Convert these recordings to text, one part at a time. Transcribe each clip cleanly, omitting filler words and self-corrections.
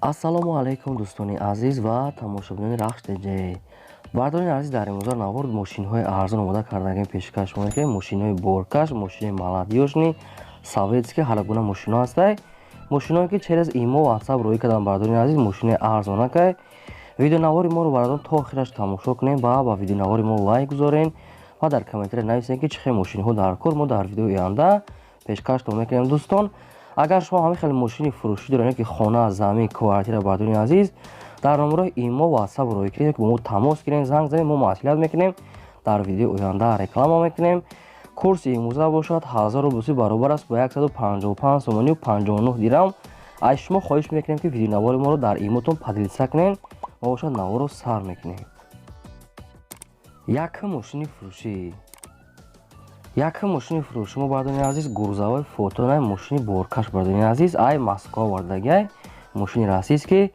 Ассалому алайкум, дӯстони азиз ва тамошобинони Рахш ТЖ. Бардорони азиз, дар имрӯза навор мошинҳои арзон омода кардагем, пешкаш мекунем. Мошинҳои боркаш, мошинои молодёжный, советский, ҳар гуна мошинҳо ҳастай. Мошинҳое ки через имо, WhatsApp рӯй кардам, бардорони азиз, мошинои арзонакай. Видеонавори моро, бардорон, то охираш тамошо кунем ва ба видеонавори мо лайк гузорен ва дар комментария нависем, ки чӣ хел мошинҳо дар кор, мо дар видеои оянда пешкаштон мекунем. Дӯстон, агар шумо ҳамин хел мошини фурӯшӣ доред, ки хона, замин, квартира, бардорони азиз, дар номерои имо, WhatsApp рӯй кунед, ки бо мо тамос гирем, занг занем, мо маслиҳат мекунем, дар видеои оянда реклама мекунем. Курси имрӯза бошад 1000 рубл баробар аст ба 155 сомонию 59 дирам. Аз шумо хоҳиш мекунем, ки видеонавори моро дар имотон поделиться кунед. Мо бошад наворро сар мекунем. Якум мошини фурӯшӣ. Якум мошини фурӯшӣ мо, бардони азиз, грузовой Фотон, ай мошини боркаш, бардони азиз, ай Москва овардагиай, мошини российский,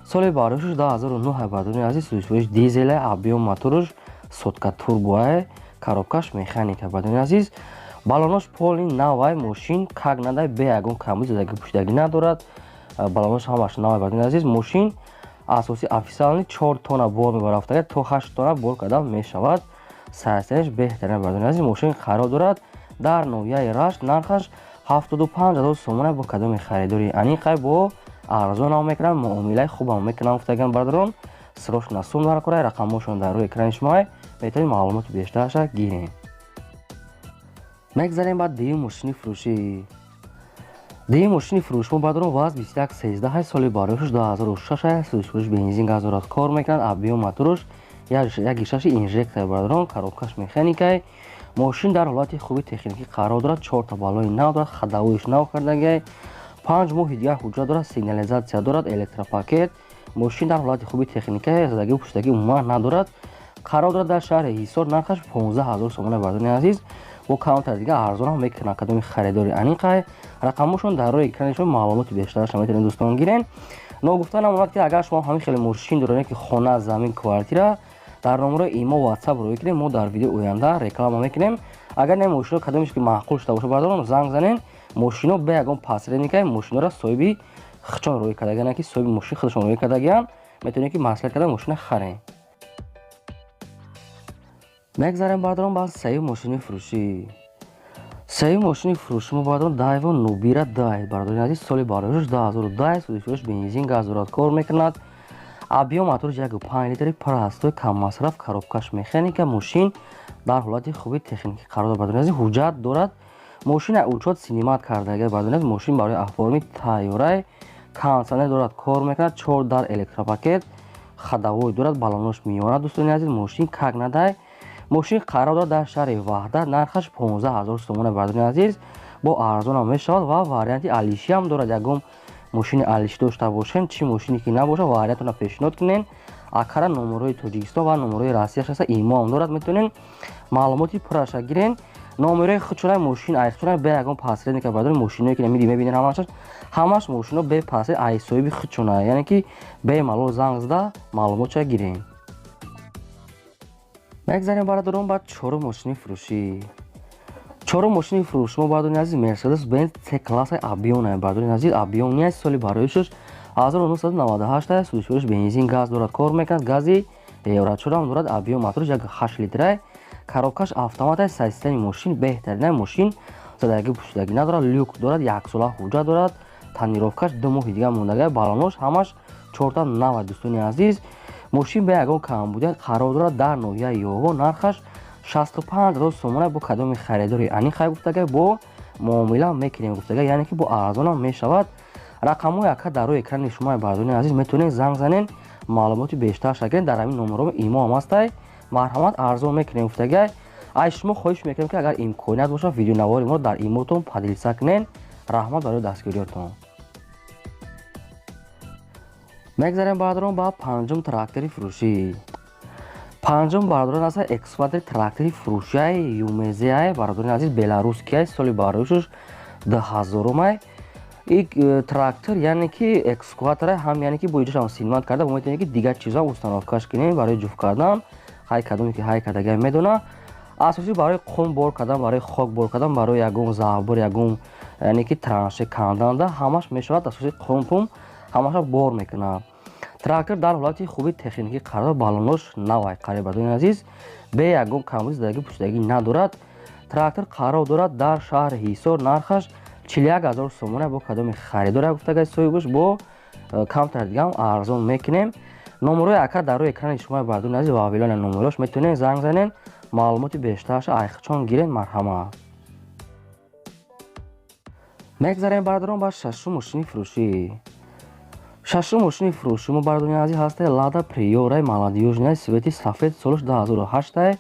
соли бароишаш 2009, бардони азиз, сӯзишвориш дизелай, объём моторуш сотка, турбоай, коробкаш механика, бардони азиз, балонош полный навай, мошин как надай, бе ягон камбуди, задагӣ пӯшидагӣ надорад, балонош ҳамаш навай, бардони азиз. Мошин асоси официальный 4 тонна бор мебарафтага, то 8 тонна бор карда мешавад. Сарсариш беҳтарин, бардони азиз. Мошин қарор дорад дар ноҳияи Рашт, нархаш 75 000 сомона. Бо кадоми харидори аниқай бо арзонам мекунам, муомилаи хубам мекунам гуфтаган, бардорон, срочно сум дар кора. Рақамҳошон дар рӯи экрани шумоай, метавонед маълумоти бештараша гирем. Мегзарем ба дуюм мошини фурӯшӣ. Дуюм мошини фурӯши мо, бардорон, ВАЗ 2113, соли бароишаш 2006, сӯзишвориш бензин, газ дорад, кор мекунад, объём моторуш 1,6 инжектор, бардорон, коробкаш механикай. Мошин дар ҳолати хуби техникӣ қарор дорад, чорта балони нав дорад, ходовойш нав кардагиай, 5 моҳи дигар ҳуҷҷат дорад, сигнализатсия дорад, электропакет. Мошин дар ҳолати хуби техника, задагӣ пуштагӣ умуман надорад. Қарор дорад дар шаҳри Ҳисор, нархаш 15 000 сомона, бардони азиз, бо камтар дига арзонам мекунад. Кадоми харидори аниқай, рақамҳошон дар рӯи экрани шумо, маълумоти бештараша метавонед, дӯстон, гирен. Ногуфта намонад, ки агар шумо ҳамин хеле мошин доред, ки хона, замин, квартира, дар номерои имо, WhatsApp рӯй кунем, мо дар видеои оянда реклама мекунем. Агар не мошино кадомеш ки маъқул шуда бошад, бардорон, занг занен. Мошино бе ягон посредника, мошинора соҳиби хичон рӯй кардагиан, ки соҳиби мошин худашон рӯй кардагиан, метавонед ки маслиҳат карда мошина харем. Мегзарем, бардорон, ба сеюм мошини фурӯшӣ. Сеюм мошини фурӯши мо, бардорон, Дайва Нубира дай, бардорини азиз, соли бароишаш 2010, сӯзишвориш бензин, газ дорад, кор мекунад, объём моторш 1,5 литри, простой, каммасраф, коробкаш механика. Мошин дар ҳолати хуби техникӣ қарор дорад, бардорини азиз, ҳуҷҷат дорад, мошина учёт снимать кардага, бардорини азиз, мошин барои оформить тайёрай, кондитсионер дорад, кор мекунад, чор дар, электропакет, ходовой дорад, балонош миёна. Дӯстони азиз, мошин как надай. Мошин қарор дорад дар шаҳри Ваҳдат, нархаш 15 000 сомона, бардорини азиз, бо арзонам мешавад ва варианти алишиам дорад. Ягон мошини алишӣ дошта бошем, чӣ мошине ки набошад, вариантона пешниҳод кунен. Акара номерои Тоҷикистон ва номерои Россияш ҳаста, имоам дорад, метавонен маълумоти пурраша гирен. Номерои худшона, мошин айхудшона, бе ягон посредника, бардори. Мошиное ки мебинен, ҳамаш мошино бе посредник, ай соҳиби худшона, яъне ки бемалол занг зада маълумотша гирен. Мегзарем, бародарон, ба чорум мошини фурӯшӣ. Чорум мошини фурӯши мо, бардорони азиз, Мерседес Бенз С класса объёмна, бардорони азиз, объёмный аст, соли бароишаш 1998, сӯзишвориш бензин, газ дорад, кор мекунад, гази евро 4-ам дорад, объём моторш 1,8 литрай, коробкаш автомат аст. Состояние мошин беҳтарина, мошин задагӣ пӯшидагӣ надорад, люк дорад, яксола ҳуҷҷат дорад, тонировкаш 2 моҳи дига мондага, балонош ҳамаш чорта нава. Дӯстони азиз, мошин бе ягон камбудият қарор дорад дар ноҳияи Ёво, нархаш 65 000 сомона. Бо кадоми харидори аниқай гуфтага, бо муомила мекунем гуфтага, яъне ки бо арзонам мешавад. Рақамҳои ака дар рӯи экрани шумо, бардорони азиз, метавонед занг занен, маълумоти бештар шагиред. Дар ҳамин номерҳо имо ҳам ҳастай. Марҳамат, арзон мекунем гуфтагай. Аз шумо хоҳиш мекунем, ки агар имконият бошад, видеонавори моро дар имотон поделиться кунен. Раҳмат барои дастгириётон. Мегзарем, бардорон, ба панҷум трактори фурӯшӣ. Панҷум, бародарон, аста экскаватори трактори фурӯшиай ЮМЗ-ай, бародарони азиз, беларусскиай, соли бароишаш 2000-умай. И трактор, яъне ки экскаватора ҳам, яъне ки бо иҷошам снимать карда бо метавонед, ки дигар чизҳо установкаш кунем барои ҷуфт кардан. Ҳай кадоме ки ҳай кардагиа медона, асосӣ барои қум бор кардан, барои хок бор кардан, барои ягон забр, ягон, яъне ки транше канданда ҳамаш мешавад. Асоси қум пум. ҳамаша бор мекунад. Трактор дар ҳолати хуби техникӣ қарор, балонош навай қариб, бардони азиз, бе ягон камбуди, задагӣ пӯшидагӣ надорад. Трактор қарор дорад дар шаҳри Ҳисор, нархаш 41 000 сомона. Бо кадоми харидора, гуфтага соҳибаш, бо камтар дигам арзон мекунем. Номерои ака дар рӯи экрани шумо, бардони азиз, ва аввилони номерош метавонед занг занед, маълумоти бештарша айхчон гиред, марҳамат. Мегзарем, бародарон, ба шашум мошини фурӯшӣ. Шашум мошини фурӯшӣ мо, бардони азиз, ҳастаи Лада Приораи молодёжный, цвети сафед, солаш 2008,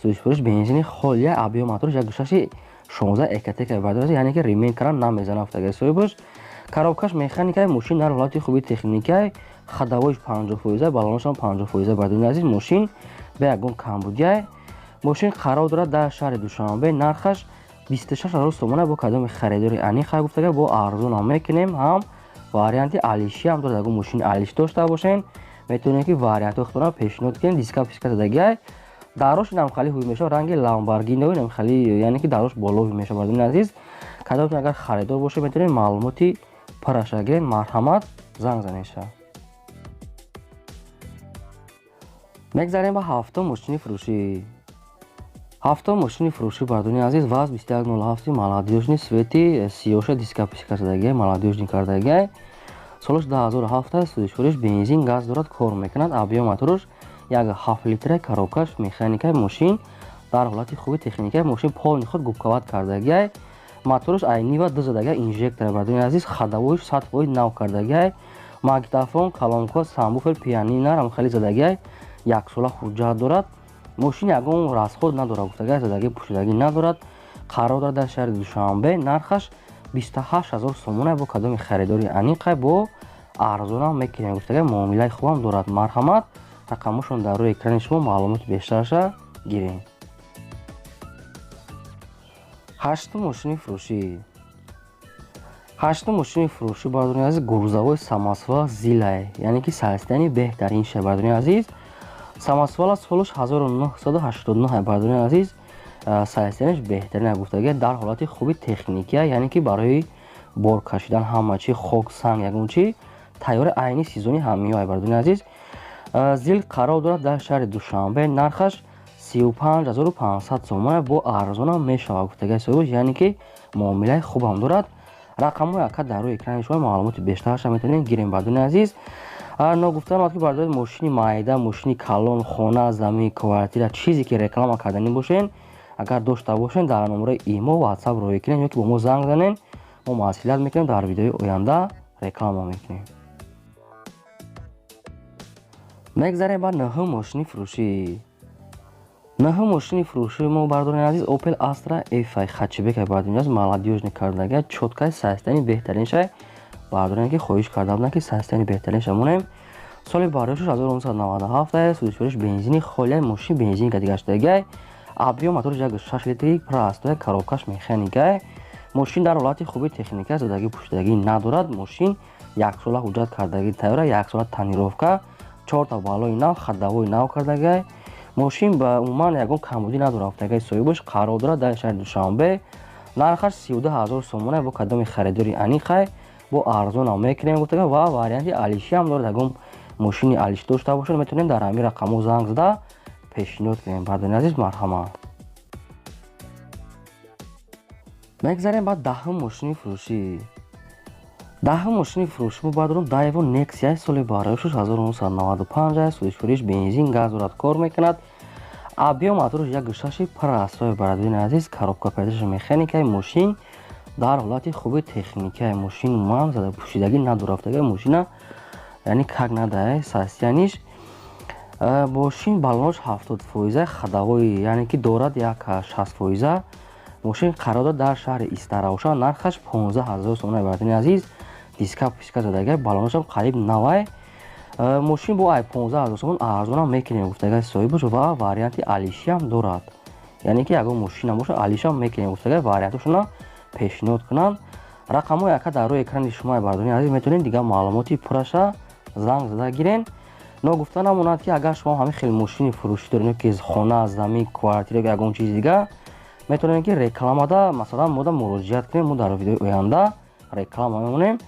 сӯзишфурӯш, бензини холия, объём моторш 1,6, 16 Ecotec, бардони, яъне ки ремень кардан намезанад, гуфтаги соҳибаш. Коробкаш механикаи. Мошин дар ҳолати хуби техникаи, ходовойш 50%, балонашам 50%, бардони азиз, мошин бе ягон камбудияй. Мошин қарор дорад дар шаҳри Душанбе, нархаш 26 000 сомона. Бо кадоми харидори аниқа, гуфтага, бо арзонам мекунем, ҳам варианти алиши ҳам дорад. Ягон мошини алиш дошта бошен, метавонем ки вариантҳои худтона пешниҳод кунем. Диска писка задагиай, дарош инам хали ҳуй мешавад, ранги ламбаргино инам хали, яъне ки дарош боло мешавад. Бардони азиз, кадомтон агар харидор бошед, метавонед маълумоти параша гиред, марҳамат, занг занеша. Мегзарем ба ҳафтум мошини фурӯшӣ. Ҳафтум мошини фурӯшӣ, бардони азиз, ВАЗ 2107 молодёжный, цвети сиёша, диска писка задагиай, молодёжный кардагиай, солаш 2007, сӯзишвориш бензин, газ дорад, кор мекунад, объём моторш 1,7 литра, коробкаш механикаи. Мошин дар ҳолати хуби техникаи, мошин полный худ губковать кардагиай, моторш айнива ду задагиай, инжектора, бардони азиз, ходовойш 100% нав кардагиай, магнитофон, колонка, сабвуфер, пианино ам хеле задагиай, яксола ҳуҷҷат дорад. Мошин ягон расход надорад, гуфтагиай, задагӣ пӯшидагӣ надорад. Қарор дорад дар шаҳри Душанбе, нархаш 28 000 сомона. Бо кадоми харидори аниқа, бо арзонам мекунем, гуфтагиай, муомилаи хубам дорад. Марҳамат, рақамошон дар рӯи экрани шумо, маълумоти бештарша гирем. Ҳаштум мошини фурӯшӣ. Ҳаштум мошини фурӯшӣ, бардони азиз, грузовой самосвал Зилай, яъне ки состояние беҳтарин ша, бардони азиз. Самосвала солаш 1989, бардони азиз, состояниеш беҳтарин, гуфтагия, дар ҳолати хуби техникия, яъне ки барои бор кашидан ҳама чи, хок, санг, ягон чи тайёри, айни сезони ҳамиё, бардони азиз. Зил қарор дорад дар шаҳри Душанбе, нархаш 35 500 сомона, бо арзонам мешавад, гуфтагиа соҳибаш, яъне ки муомилаи хубам дорад. Рақамҳои ака дар рӯи экрани шумо, маълумоти бештарша метавонед гирем, бардони азиз. Ногуфта намад, ки бардори мошини майда, мошини калон, хона, замин, квартира, чизе ки реклама карданӣ бошен, агар дошта бошен, дар номерои имо, Ватсап роҳӣ кунед ё ки бо мо занг занед, мо маслиҳат мекунем, дар видеои оянда реклама мекунем. Мегзарем ба нӯҳум мошини фурӯшӣ. Нӯҳум мошини фурӯшии мо, бардорони азиз, Opel Astra F хэтчбек, бардорони азиз, молодёжный кардагия, чёткай, состояние беҳтариншай. Бардороне ки хоҳиш карда буданд, ки состояние беҳтаринша монем. Соли бардошташ 1997, сӯзишвориш бензини холия, мошин бензин гаштагиай, объём моторш 1,6 литри, простой, коробкаш механикай. Мошин дар ҳолати хуби техника, задагӣ пӯшидагӣ надорад. Мошин яксола ҳуҷҷат кардагӣ тайёра, яксола тонировка, чорта балои нав, ходовой нав кардагиай. Мошин ба умуман ягон камбудӣ надорад, гуфтагиай соҳибаш. Қарор дорад дар шаҳри Душанбе, нархаш 32 000 сомона. Бо кадоми харидори аниқай, бо арзонам мекунем, гуфтага, ва варианти алишиам дорад. Ягон мошини алиш дошта бошад, метавонем дар ҳамин рақамҳо занг зада пешниҳод кунем, бардони азиз, марҳамат. Мегзарем ба даҳум мошини фурӯшӣ. Даҳум мошини фурӯшӣ мо, бардорам, Дайво Нексия, соли бароишаш 1995, сӯзишвориш бензин, газ дорад, кор мекунад, объём моторш 1,6, простой, бардони азиз, коробка передач механикаи. Мошин дар ҳолати хуби техникаи, мошин умуман зада пӯшидагӣ надорад, гуфтагиай, мошина яъне как надае состояниеш. Мошин балонош 70%, ходовой, яъне ки дорад як 60%. Мошин қарор дорад дар шаҳри Истаравшан, нархаш 15 000 сомона, бардони азиз. Диска писка задагиай, балоношам қариб навай. Мошин бо ай 15 000 сомон арзонам мекунем, гуфтагиай соҳибаш, ва варианти алишиам дорад, яъне ки ягон мошинам бошад, алишиам мекунем, гуфтагиай, вариантошона пешниҳод кунанд. Рақамҳои ака дар рӯи экрани шумо, бардони азиз, метавонед дигар маълумоти пурраша занг зада гирен. Ногуфта намонад, ки агар шумо ҳамин хел мошини фурӯшӣ доред, ки хона, замин, квартира, ягон чизи дигар, метавонед ки рекламада, масалан, мода муроҷиат кунем, мо дар видеои оянда реклама мемонем.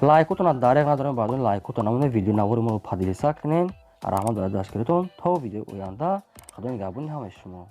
Лайкотона дареғ надорем, бардорон, лайкото намоне, видео навори моро поделиться кунен. Раҳмат барои дастгиритон. То видеои оянда, Худо нигаҳбони ҳамаи шумо.